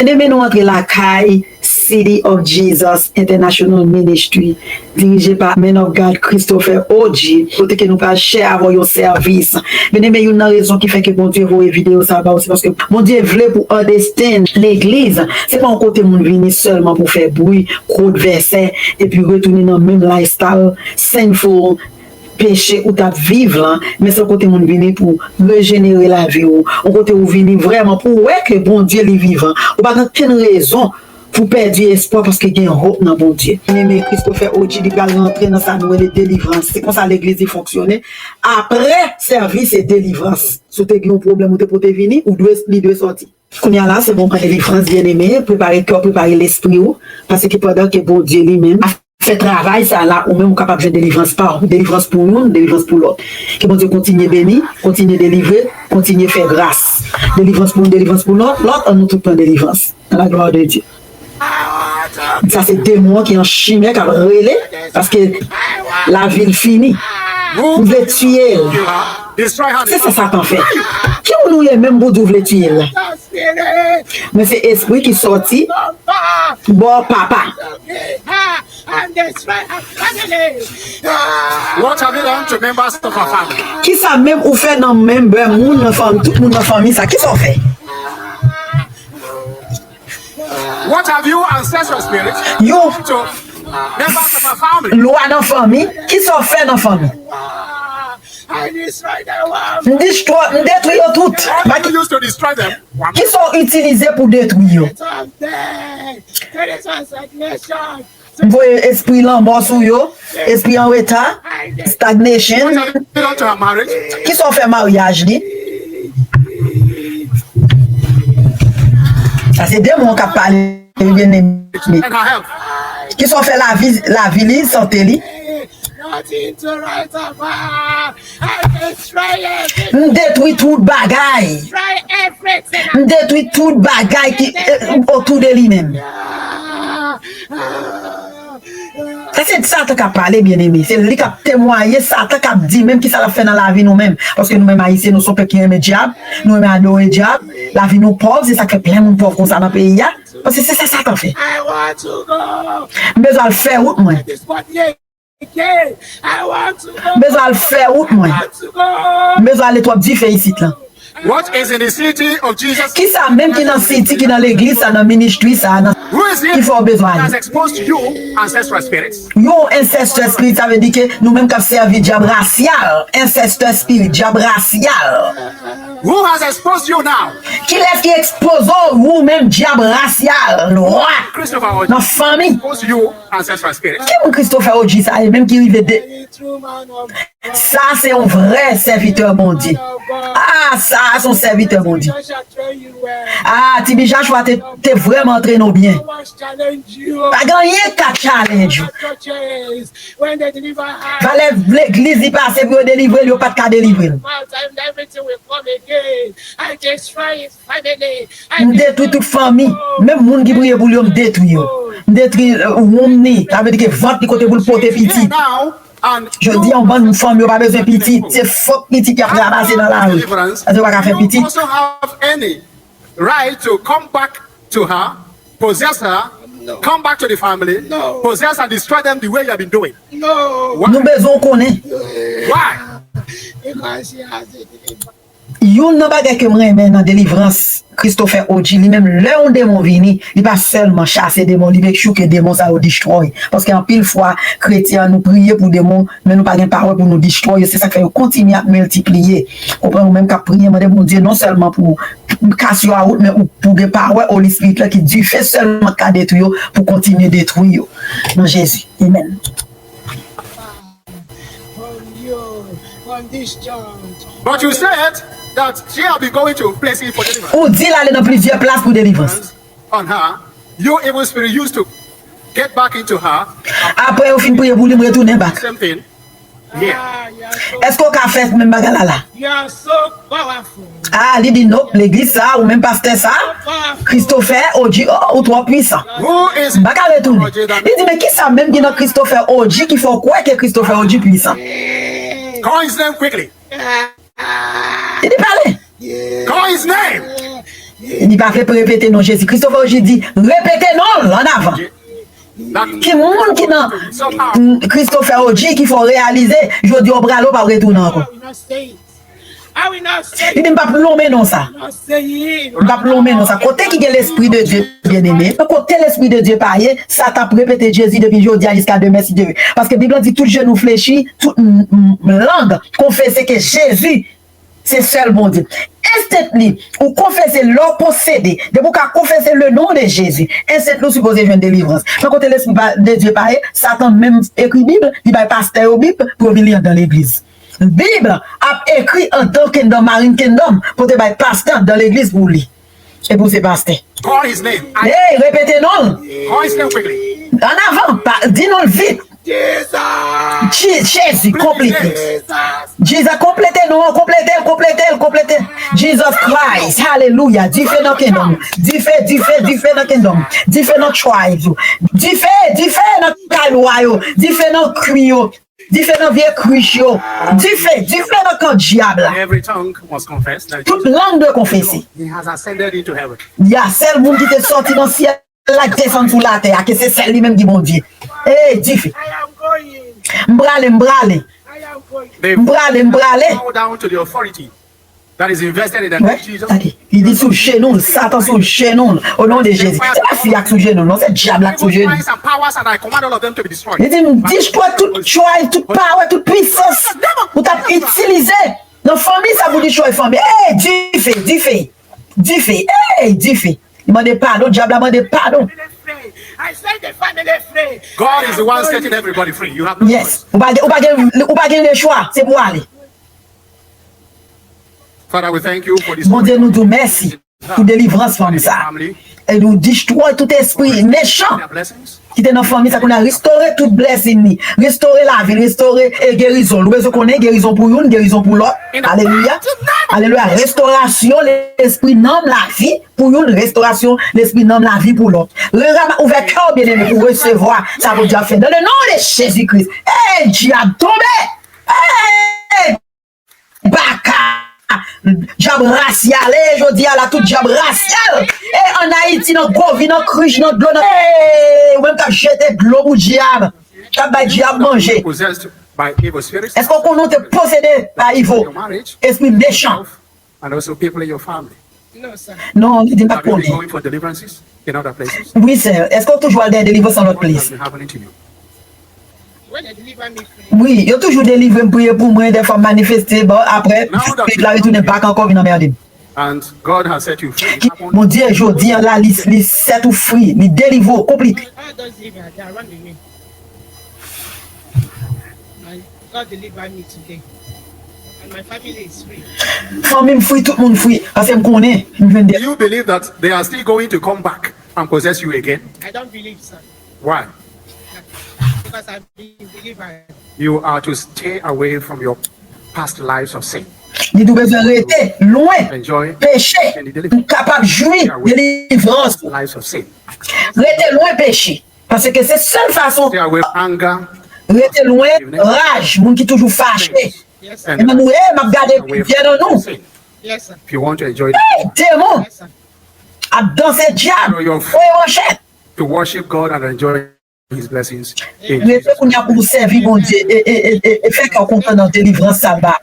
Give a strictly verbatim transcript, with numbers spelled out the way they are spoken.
Byeneme, nou antre lakay City of Jesus International Ministry, dirije pa Man of God Christopher O G, kote ke nou pral share avè w yon sèvis. Byeneme, youn nan rezon ki fè ke Bondye voye videyo sa a ba w, se paske Bondye vle pou w understand legliz se pa yon kote moun vini sèlman pou fè bri, kwot vèsè, epi retounen nan menm lifestyle sinful, peche ou t ap viv lan, men se yon kote moun vini pou rejenere lavi w, yon kote ou vini vrèman pou w wè ke Bondye li vivan. Ou pa gen okenn rezon pou pèdi espwa paske gen hope nan Bondye. Byeneme, Christopher O G li pral rantre nan sa nou rele delivrans. Se konsa legliz li fonksyone. Apre sèvis se delivrans. Si w te gen yon pwoblèm ou te pote vini, ou dwe, li dwe sòti. Kounye a la, se moman delivrans, byeneme. Prepare kè w, prepare lespri w. Paske pandan ke Bondye li menm ap fè travay sa la, ou menm ou kapab jwenn delivrans pa w. Delivrans pou youn, delivrans pou lòt. Ke Bondye kontinye beni, kontinye delivre, kontinye fè gras. Delivrans pou youn, delivrans pou lòt, lòt, ann nou tout pran delivrans. Dans la gloire de Dieu. Sa se demon an ki an chimen k ap rele, paske lavi l fini. M vle tiye l. Se sa Satan fè. Ki moun ou ye menm pou di w vle tiye l la? Men se espri ki sòti bò papa. What have you done to members of our family? Kisa menm ou fè nan menm bè moun nan fanmi, tout moun nan fanmi sa? Kisa w fè? What have you, ancestral spirit, Yo, to members of our family? Lwa nan fanmi, kisa w fè nan fanmi? I destroy the world. M distro, m detwi yo tout. What do you use to destroy them? Kisa w itilize pou detwi yo? Someday, there is a stagnation. M voye espri lanmò sou yo, espri an reta, stagnation. What have you done to her marriage? Kisa w fè maryaj li? Sa se demon k ap pale, byeneme. And her health? Kisa w fè lavi, lavi li, sante li? Nothing to write about. I destroy everything. M detwi tout bagay. Destroy everything. M detwi tout bagay ki eh, otou de li menm. Sa se Satan k ap pale, byeneme. Se li k ap temwaye, Satan k ap di menm kisa l ap fè nan lavi nou menm. Paske nou menm Ayisyen, nou se yon pèp ki renmen dyab, nou renmen adore dyab. Lavi nou pòv, se sa k fè plen moun pòv konsa nan peyi a. Paske se sa Satan fè. I want to go. M bezwen al fè wout mwen. This body again. I want to go. M bezwen al fè wout mwen. I want to go. M bezwen ale twòp dife isit lan. What is in the city of Jesus? Kisa menm ki nan siti, ki nan legliz sa, nan ministri sa, nan Who is ki it fè w bezwen that has ale? Exposed you, ancestral spirits? Yon ancestor spirit, sa vle di ke nou menm k ap sèvi dyab rasyal. Ancestor spirit, dyab rasyal. Who has exposed you now? Kilès ki ekspoze w, ou menm dyab rasyal, nwa, Christopher O G nan fanmi? Exposed you, ancestral spirits. Ki moun Christopher O G sa ye menm ki rive de... True man of Sa se yon vrè sèvitè Bondye. God. Ah, sa se yon sèvitè Bondye. Joshua train you well. Ah, T B Joshua te, te vrèman antrene w byen. How much challenge you? Pa gen anyen ka challenge ou. Churches, when they deliver her Valè legliz li pase pou yo delivre l, yo pa t ka delivre l. out and everything will come again. I destroy his family. I M detwi tout fanmi. Menm moun ki priye pou li yo, m detwi yo. M detwi euh, womb ni, sa vle di ke vant li kote pou l pote pitit. Now, and Jodi a, yon bann fanm yo pa bezwen pitit. Se fòk pitit y ap ranmase nan lari. Paske yo pa ka fè You pitit. Also have any right to come back to her, possess her, come back to the family, possess and destroy them the way you have been doing? No, Nou bezwen konnen. Why? Because she has a deliverance. Youn nan bagay ke m renmen nan delivrans Christopher O G, li menm lè yon demon vini, li pa sèlman chase demon, li make sure ke demon sa yo destroy. Paske anpil fwa, kretyen an nou priye pou demon, men nou pa gen pawè pou nou destroy yo. Se sa k fè yo kontinye ap miltipliye. Konprann, ou menm k ap priye, mande Bondye non sèlman pou kase yo a wout, men ou pou gen pawè Holy Spirit la ki dife sèlman ka detwi yo, pou kontinye detwi yo. Nan Jezi. Amen. On you, on this church. But you said that she have been going to places for deliverance. Ou di l ale nan plizyè plas pou delivrans. On her, you evil spirit used to get back into her. Apre yo fin priye pou li, m retounen bak. Same thing. Yeah. Ah, you are so, Èske w ka fè menm bagay la la? you are so powerful. Ah, li di non, legliz sa, ou menm pastè sa, Christopher O G, oh, ou twò pwisan. Who is M pa ka retounen. Li di, men kisa menm ki nan Christopher O G ki fè w kwè ke Christopher O G pwisan? Call his name quickly. Li di pale. Call his name. Li pa vle repete non Jezi. Christopher Oji di, repete non l ann avan. Ki moun ki nan Christopher Oji ki fè w reyalize jodi w prale w p ap retounen ankò? Li di, m p ap lonmen non sa. M p ap lonmen non sa. Kote ki gen lespri de Dye, byeneme? Kote lespri de Dye pa ye, Satan ap repete Jezi depi jodi a jiska demen, si Dye vle. Paske Bib la di, tout jenou flechi, tout m- m- lang konfese ke Jezi se sèl Bondye. Instantly, ou konfese lè w posede. Depi w ka konfese le non de Jezi, instantly ou sipoze jwenn delivrans. Men kote lespri pa- de Dye pa ye, Satan menm ekri Bib, li bay pastè yo Bib pou yo vin li anndan legliz. Bib ap ekri anndan Kingdom, Marine Kingdom, pou te bay pastè anndan legliz pou li. Epi w se pastè. Call his name. Hey, repete non l. Call his name quickly. Ann avan, pa- di non l vit. Jesus. Je- Jezi, konplete. Jesus. Jesus, konplete non, konplete l, konplete l, konplete l. Jesus Christ, hallelujah. Dife nan Kingdom. Dife, dife, dife nan Kingdom. Dife nan tribe yo. Dife, dife nan kay lwa yo. Dife nan kwi yo. Dife nan vye krich yo. Dife, dife nan kan dyab la. Every tongue must confess that Tout lang dwe konfese. He has ascended into heaven. Y a sèl moun ki te sòti nan syèl la k desann sou latè a, ke se sèl li menm ki Bondye. Ey, dife. M prale, m prale. M prale, m prale. Bow down to the authority that is invested in the name of Jesus. Gade, li di sou jenou l, Satan sou jenou l, o non de Jezi. Se pa fi a k sou jenou l, non, se dyab la k sou jenou l. Powers and I command all of them to be destroyed. Li di, m destwè tout tray, tout pawè, tout pisans ou t ap itilize nan fanmi sa pou destwè fanmi. Ey, dife, dife, dife, ey, dife. Li mande padon, dyab la mande padon. I say the family free. God is the one setting everybody free. You have no Yes. choice. Ou pa gen, ou pa gen, ou pa gen lechwa, se pou ale. Father, we thank you for this Bondye, nou di w mèsi pou delivrans fanm sa. Family. E nou destwè tout espri mechan ki te nan fanmi sa, kounye a restore tout blessing li, restore lavi l, restore e gerizon l. Ou bezwen konnen gerizon pou youn, gerizon tonbe. Alelouya. Alelouya. Restorasyon lespri, nanm, lavi pou youn, restorasyon lespri, nanm, lavi pou lòt. Rerama, ouvè kè w, byeneme, pou resevwa sa Bondye ap fè. Dans le nom de Jésus-Christ. Ey, dyab tonbe! Ey! Baka! Dyab rasyal, e jodi a la, tout dyab rasyal. E ann Ayiti, nan govi, nan krich, nan dlo, nan. E ou menm k ap jete dlo pou dyab, k ap bay dyab manje. Possessed by evil spirits. Èske w konnen w te posede pa evil espri mechan? And also people in your family. Non, li di m pa konnen. Going for deliverances in other places. Wi, sè. Èske w toujou al dèyè delivrans nan lòt plas? Wi, yo toujou delivre m, priye pou mwen, dèfwa m manifeste, bon, apre, spirit la retounen back ankò, vin anmède m. And God has set you free. Bondye, jodi a la, li, li set ou free, li delivre w konplit. God deliver me today. And my family is free. Fanmi m free, tout moun free. Paske m konnen, m jwenn de. Do you believe that they are still going to come back and possess you again? I don't believe, sir. Why? Because I've been delivered. You are to stay away from your past lives of sin. Li di w bezwen rete lwen peche pou w kapab jwi delivrans ou. Rete lwen peche. Paske se sèl fason. Rete lwen raj, moun ki toujou fache. E menm ou, e, m ap gade vyè nan nou. Ey, demon! Ap danse dyab, voye manchèt. Rete kounye a pou w sèvi Bondye e, e, e, e, e fè kè w kontan nan delivrans sa l ba.